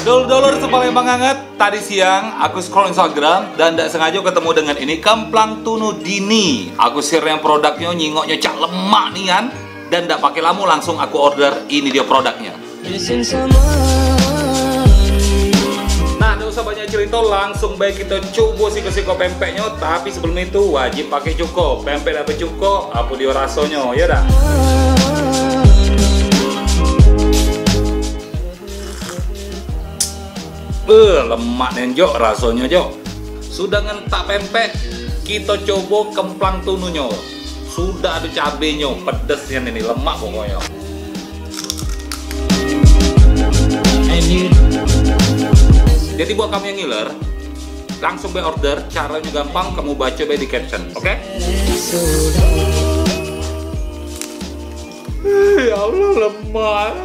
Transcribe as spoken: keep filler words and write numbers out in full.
Dulur-dulur sepalembang anget, tadi siang aku scroll Instagram dan dak sengaja ketemu dengan ini, kemplang tunu Dini. Aku share yang produknyo, nyingoknyo cak lemak nian, dan dak pakai lamo langsung aku order, ini dia produknyo. Nah, dak usah banyak cerita, langsung bae kita coba siko-siko pempeknyo. Tapi sebelum itu wajib pakai cuko. Pempek dak becuko, apa dia rasonyo, ya dak? Eh, lemak nian, Jok, rasonyo, Jok. Sudah ngentak pempek, kita coba kemplang tununyo. Sudah ada cabenyo, pedes nian ini, lemak pokoknyo. Jadi buat kamu yang ngiler, langsung be order, caranya gampang, kamu baca be di caption, oke? Ya Allah, lemak.